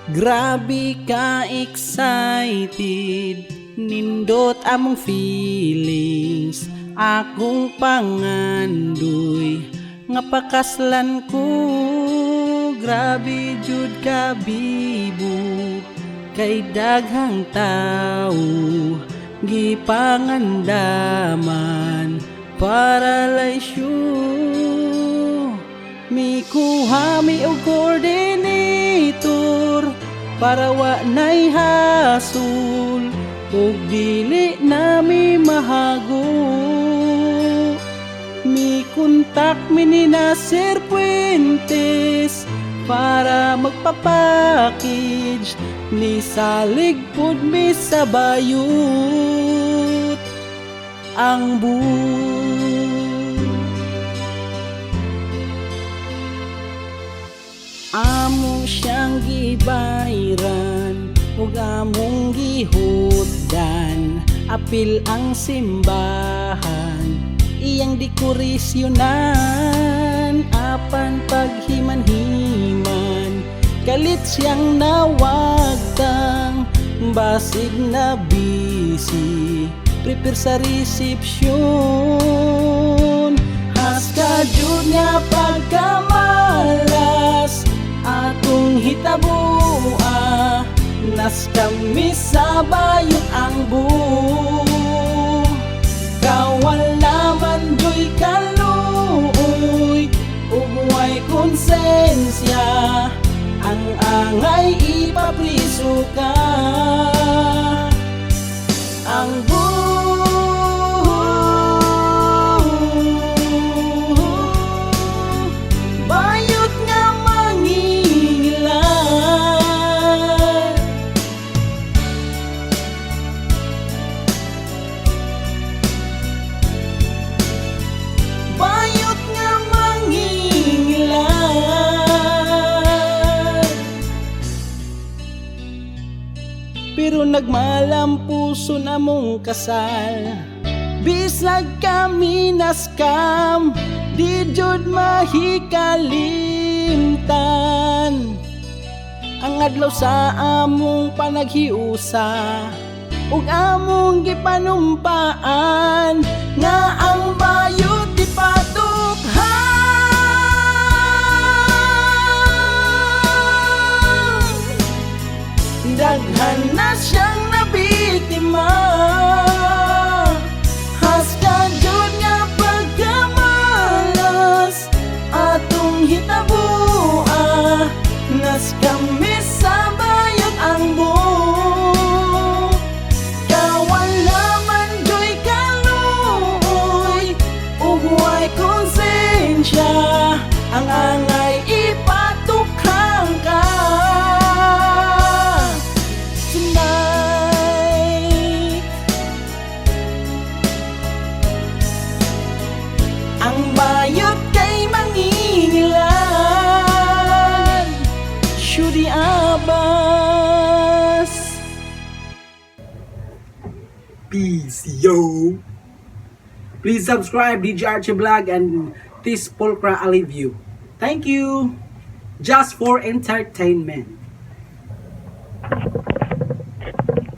Grabe ka excited, nindot among feelings. Akong pangandoy nga pakaslan ko. Grabe jud ka bibo kay daghang tao, gipangandaman para laysyo. Mikuha mi og coordinator para wa nay hasol ug dili nami mahago. Mi kontak mi ni Sir Puentes para magpa-package, ni salig pud mi sa bayot ang bu. Amo siyang gibayran ug among gihutdan, apil ang simbahan, iyang dekorasyonan. Apan paghiman-himan, kalit siyang nawagtang, basig na busy prepare sa resepsyon. Haska jud nga pagkamalas atong hitabua, nas kami sa bayot ang bu. Kawala man joy kaluoy ug way konsensya, ang angay ipapriso ka. Ang bu, bayot nga mangingilan. Bayot nga mangingilan. Pero nagmalam puso na mong kasal. Bisag kami naskam, di jud mahikalimtan ang adlaw sa among panaghiusa ug among gipanumpaan nga ang bayot di patukhan. Daghan na siyang nabiktima. Haska jud nga pagkamalas atong hitabua, nas kami sa bayot ang bu. Kawala man joy kaluoy ug way konsensya, ang angay ipatukhang ka. Tonight, ang bayot kay mangingilan. Shudi Abbas. Peace, yo. Please subscribe DJ Archie Vlog and this Pulcra Alivio. Thank you. Just for entertainment.